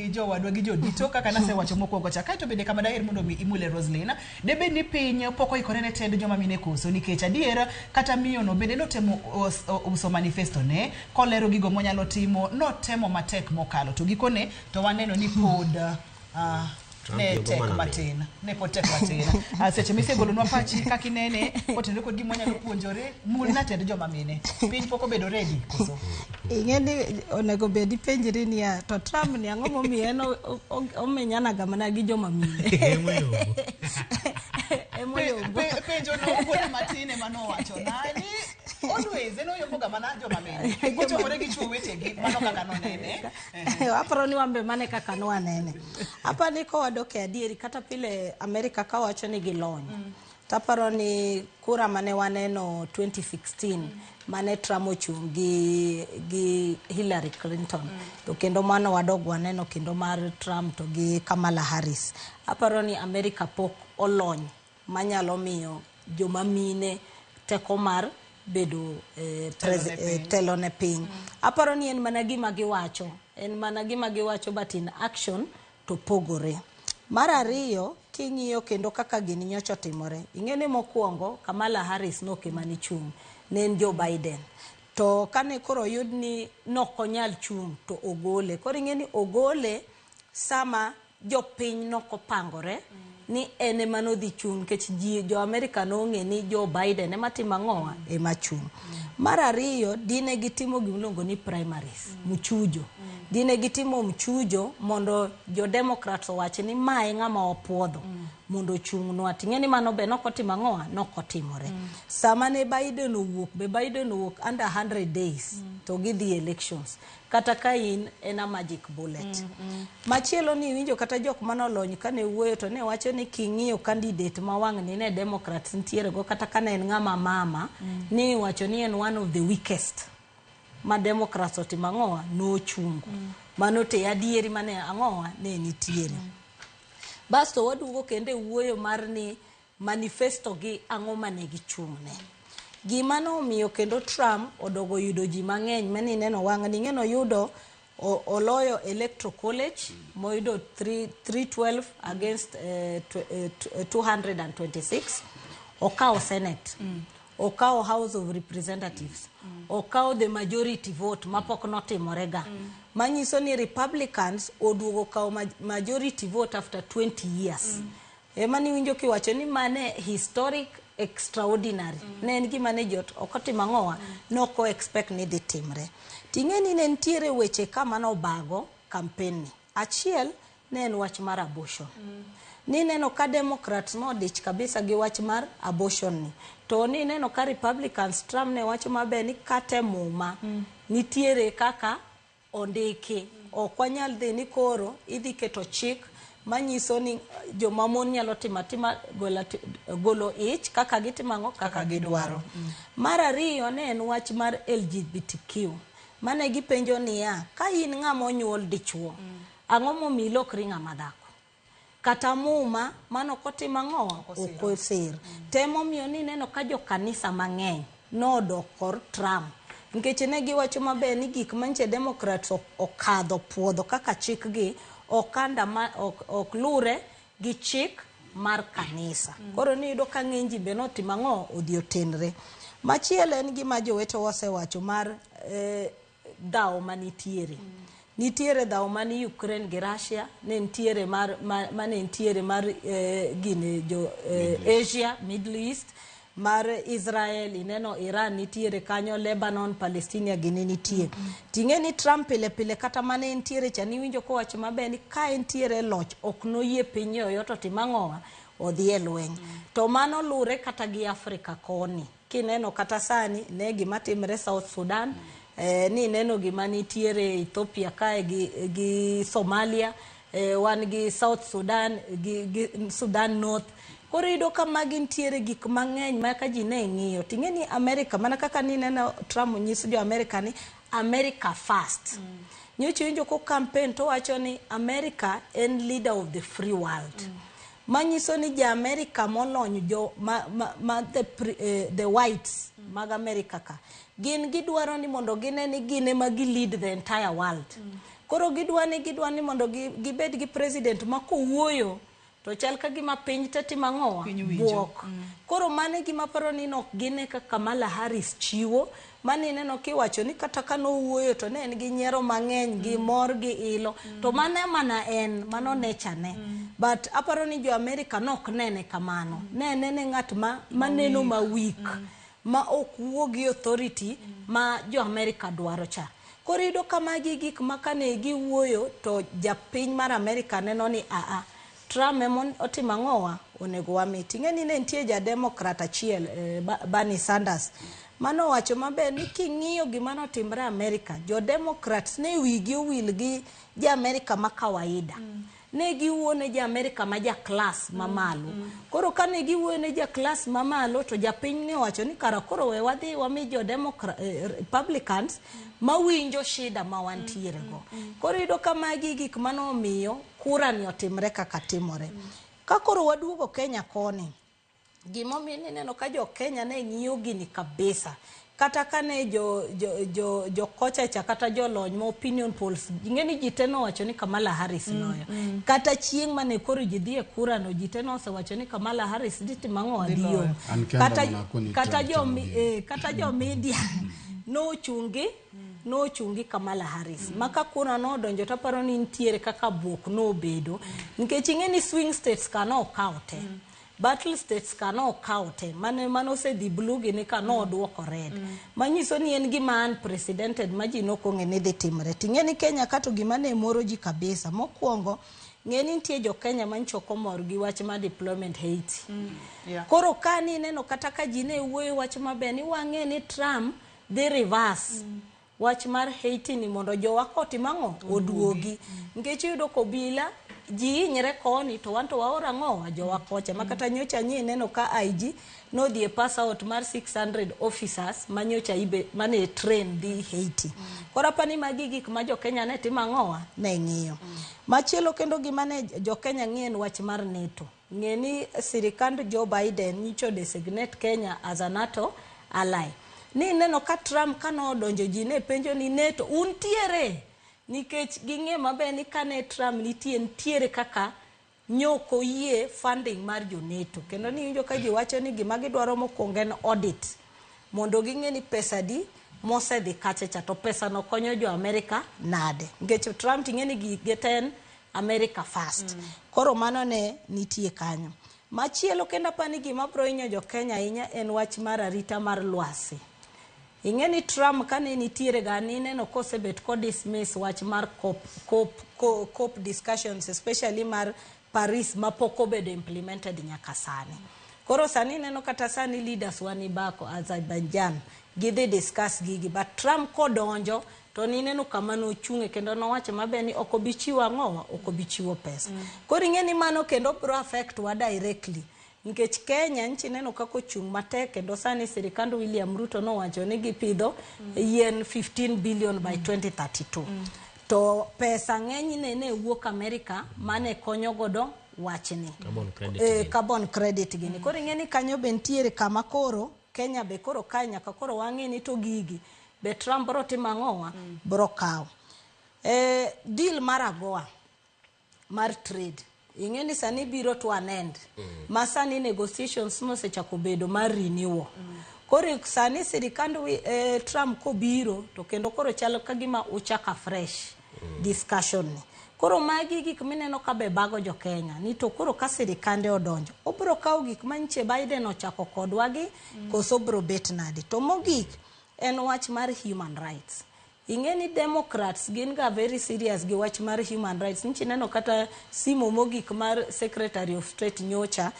gi jowadwa gi jodito kaka nasewacho mokwongo cha. Kaeto bende kama daher mondo mi imule Roslyn, debed ni piny pok oikore ne tend joma mine koso, nikech adier kata miyono bende notemo uso manifesto ne kolero gigo monyalo timo, notemo matek mokalo, to gikone to waneno ni pod Trump ne yombo tek mana matin, ne pod tek matin. Seche misegolonwa pachi kaka inene kotenore kod gima wanyalo puonjore, mulna tend joma mine, piny pok obedo ready koso? Ing'e ni onego bed ipenjri niya, to Trump ni ang'o momiyo en omenyanaga mana gi joma mine? Emoyombo. Emoyombo. Penjo no wuoda matin ema nowacho na ni always en oyomboga mana joma mine kochomore gi chuo wetegi, mano kaka nonene. Aparo ni wan be mane kaka nwanene. Aparo ni kowadok e adieri, kata pile Amerika kawacho ni gilony, taparo ni kura mane waneno 2016 mane Trump ochung' gi Hillary Clinton, to kendo mano wadog waneno kendo mar Trump to gi Kamala Harris. Aparo ni Amerika pok olony manyalo miyo joma mine teko mar bedo Telo ne piny. Telo ne piny. Aparo ni en mana gima giwacho, en mana gima giwacho, but in action to pogore. Mar ariyo, king'iyo kendo kaka gini nyocha otimore, ing'e ni mokwongo Kamala Harris nok ema ne chung', ne en Joe Biden. To kane koro oyud ni nokonyal chung' to ogole. Koro ing'e ni ogole sama jopiny nokopangore ni en ema nodhi chung', nikech ji jo Amerika nong'e ni Joe Biden ema timo ang'owa, ema chung'. Mar ariyo, dine gitimo gimiluongo ni primaries, mchujo. Dine gitimo mchujo mondo jo Democrats owach ni mae ng'ama wapuodho mondo ochung'nwa. Ting'e ni mano be nokotimo ang'owa, nokotimore. Sama ne Biden owuok, be Biden owuok under 100 days to gidhi elections. Kata ka in en a magic bullet. Machielo ni iwinjo kata jok manolony kane wuoyo to ne wacho ni king'iyo candidate ma wang' ni ne Democrats nitiere go, kata ka ne en ng'ama mama, ni iwacho ni en one of the weakest ma Democrats otimo ang'owa, nochungo. Mano te adieri mane ang'owa ne nitiere. Basto waduogo kendo e wuoyo mar ni manifesto gi ang'o mane gichung'ne. Gima nomiyo kendo Trump odogo yudo ji mang'eny mane ineno wang' ni ing'e noyudo oloyo Electoral College moyudo 3, 312 against 226, okawo Senate, okawo House of Representatives, okawo the majority vote mapok notimore ga, manyiso ni Republicans oduogo kawo majority vote after 20 years. Ema niwinjo kiwacho ni mane historic extraordinary. Ne en gima ne jot ok otimo ang'owa, noko expect ni dhi timre. Ting'e ni ne nitiere weche ka manobago campaign ni. Achiel ne en wach mar abortion. Nineno ka Democrats nodich kabisa gi wach mar abortion ni. To nineno ka Republicans, Trump ne wacho maber ni kata e Muma nitiere kaka ondiki. Ok wanyal dhi ni koro idhi keto chik manyiso ni joma mon nyalo timo atima golo ich kaka gitimo ang'o, kaka gidwaro. Mar ariyo ne en wach mar LGBTQ. Mane gipenjo niya, ka in ng'ama onyuol dichuo, ang'o momiyo ilokri ng'ama dhako? Kata Muma mano ok otimo ang'o, ok osir. Temo miyo ni ineno ka jokanisa mang'eny nodok kor Trump. Nikech ne giwacho maber ni gik manche Democrats okadho puodho kaka chikgi ok ok lure gi chik mar kanisa. Koro niyudo ka ng'eny ji be notimo ang'o, odhi otenre. Machielo en gima jowetewa osewacho mar dhawo manitiere. Nitiere dhawo mani Ukraine gi Russia, ne nitiere mar mane nitiere mar gine jo Asia, Middle East, mar Israel, ineno Iran nitiere kanyo, Lebanon, Palestina gini nitie. Ting'e ni Trump pile pile kata mane entiere cha niwinjo kowacho maber ni ka entiere loch ok noyie piny yoyote otim ang'owa, odhi e lweny. To mano lure kata gi Afrika koni. Kineno kata sani ne gima timre South Sudan, ni neno gima nitiere Ethiopia kae gi Somalia, wan gi South Sudan gi Sudan North. Koro iyudo ka magi nitiere gik mang'eny ma ka ji ne ng'iyo. Ting'e ni Amerika, mana kaka nineno Trump nyiso jo Amerika ni America first. Nyocha iwinjo ko campaign to wacho ni America en leader of the free world. Manyiso ni ja Amerika molony jo ma the whites mag Amerika ka gin gidwaro ni mondo gine ni gin ema gi lead the entire world. Koro gidwa ni mondo gibed gi president ma kowuoyo to chal ka gima piny te timo ang'owa? Piny winjo. Buok. Koro mano e gima paro ni nok gine ka Kamala Harris chiwo. Mano ineno kiwacho ni kata ka nowuoyo to ne en gi nyiero mang'eny, gi mor, gi ilo. To mano mana en, mano nature ne. But aparo ni jo America nok nene kamano. Ne nene ng'at ma maneno ma weak. Ma ok wuo gi authority ma jo America dwaro cha. Koro iyudo ka magi gik ma kane giwuoyo to japiny mar America neno ni aa, Trump ema otimo ang'owa, onego wami. Ting'e ni ne nitie ja Democrat achiel, Bernie Sanders, mano owacho maber ni king'iyo gima notimre America, jo Democrats ne wigi owil gi ja America ma kawaida. Ne giwuoyo ne ja America ma ja class mamalo. Koro kane giwuoyo ne ja class mamalo to japiny ne owacho ni kara koro we wadhi wami jo Democrat, Republicans mawinjo shida ma wantiere go. Koro iyudo ka magi gik manomiyo kura ni otimre kaka timore. Ka koro waduogo Kenya koni, gimomiyo nineno ka jo Kenya ne ng'iyo gini kabisa, kata kane jo kocha cha, kata jolony ma opinion polls, ing'e ni ji te nowacho ni Kamala Harris loyo. Kata chieng' mane koro ji dhi e kura no, ji te nosewacho ni Kamala Harris dhi timo ang'o? Dhi dhi loyo. yom. An kenda Kata, mana koni kata Trump jo, chamo gini. kata jo media nochungi Kamala Harris. Ma ka kura nodonjo to aparo ni nitiere kaka buok nobedo nikech ing'e ni swing states ka nokawo te, battle states ka nokawo te, mane osedhi blue gini ka noduoko red, manyiso ni en gima unprecedented ma ji nokong'e ni dhi timre. Ting'e ni Kenya ka to gima ne moro ji kabisa mokwongo, ng'e ni nitie jo Kenya manyocha ok omor gi wach mar deployment Haiti. Koro ka nineno kata ka ji ne wuoyo wach maber ni wang'e ni Trump dhi reverse wach mar Haiti ni mondo jowa kotim ang'o? Oduogi. Nikech iyudo kobila ji hinyre koni to wan to waoro ang'owa? Jowa kocha. Ma kata nyocha nyi neno ka IG nodhi e pass out mar 600 officers manyocha ibe mane train dhi Haiti. Koro apani magi gik ma jo Kenya ne timo ang'owa? Ne ng'iyo. Machielo kendo gima ne jo Kenya ng'iyo en wach mar NATO. Ng'e ni sirikand Joe Biden nyicho designate Kenya as a NATO ally. Ni neno ka Trump kanodonjo, ji ne penjo ni NATO untiere, nikech ging'e maber ni kane Trump nitie, nitiere kaka nyoko yie funding mar jo NATO, kendo niwinjo ka ji wacho ni gima gidwaro mokwongo en audit mondo ging'e ni pesa di mosedhi kacha cha to pesa no konyo jo Amerika nade, nikech Trump ting'e ni gige te en America first. Koro mano ne nitie kanyo. Machielo kendo apani gima biro hinyo jo Kenya ahinya en wach mar arita mar lwasi. Ing'e ni Trump kane nitiere ga nineno kosebet ko dismiss wach mar COP discussions, especially mar Paris mapok obedo implemented nyaka sani. Koro sani ineno kata sani leaders wani Baku, Azerbaijan, gidhi discuss gigi, but Trump kodonjo to nineno kama nochung'e kendo nowacho maber ni ok obi chiwo ang'owa? Ok obi chiwo pesa. Koro ing'e ni mano kendo biro affect wa directly nikech Kenya nchi neno kaka ochung' matek, kendo sani sirikand William Ruto nowacho ni gipidho yien 15 billion by 2032, to pesa ng'enyne ne wuok America mane konyo godo wachni. Carbon credit gini. Carbon credit gini. Koro ing'e ni kanyo be nitiere kama koro Kenya be koro kae nyaka koro wang'e ni to gigi be Trump bro timo ang'owa? Bro kawo deal mar AGOA mar trade. Ing'e ni sani biro to an end ma sani negotiations mosechako bedo mar renewal. Koro sani sirikand Trump kobiro to kendo koro chalo ka gima uchako afresh discussion ni. Koro magi gik mineno ka be bago jo Kenya ni to koro ka sirikande odonjo, obro kawo gik manyiche Biden ochako kodwa gi, koso bro bet nade? To mogik en wach mar human rights. Ing'e ni Democrats gin ga very serious gi wach mar human rights. Nchi neno kata simo mogik mar Secretary of State nyocha,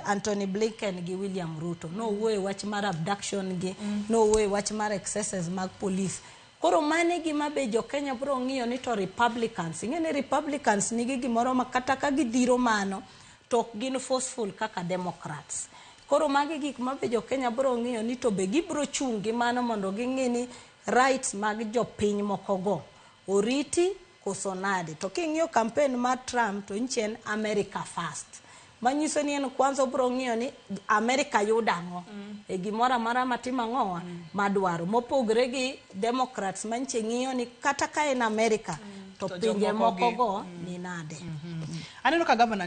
Anthony Blinken gi William Ruto nowuoyo e wach mar abduction gi, nowuoyo e wach mar excesses mag police. Koro mano e gima be jo Kenya bro ng'iyo ni to Republicans, ing'e ni Republicans nigi gimoro ma kata ka gidhiro mano to ok gin forceful kaka Democrats. Koro magi gik ma be jo Kenya bro ng'iyo ni to be gibro chung' gi mano mondo ging'e ni rights mag jopiny moko go oriti koso nade. To king'iyo campaign mar Trump to nyiche en America first, manyiso ni en kwanza obro ng'iyo ni America yudo ang'o e gimoro amora matimo ang'owa madwaro, mopogre gi Democrats manyiche ng'iyo ni kata ka en America. To To pinje jomoko moko gi- go ni nade? Aneno ka gavana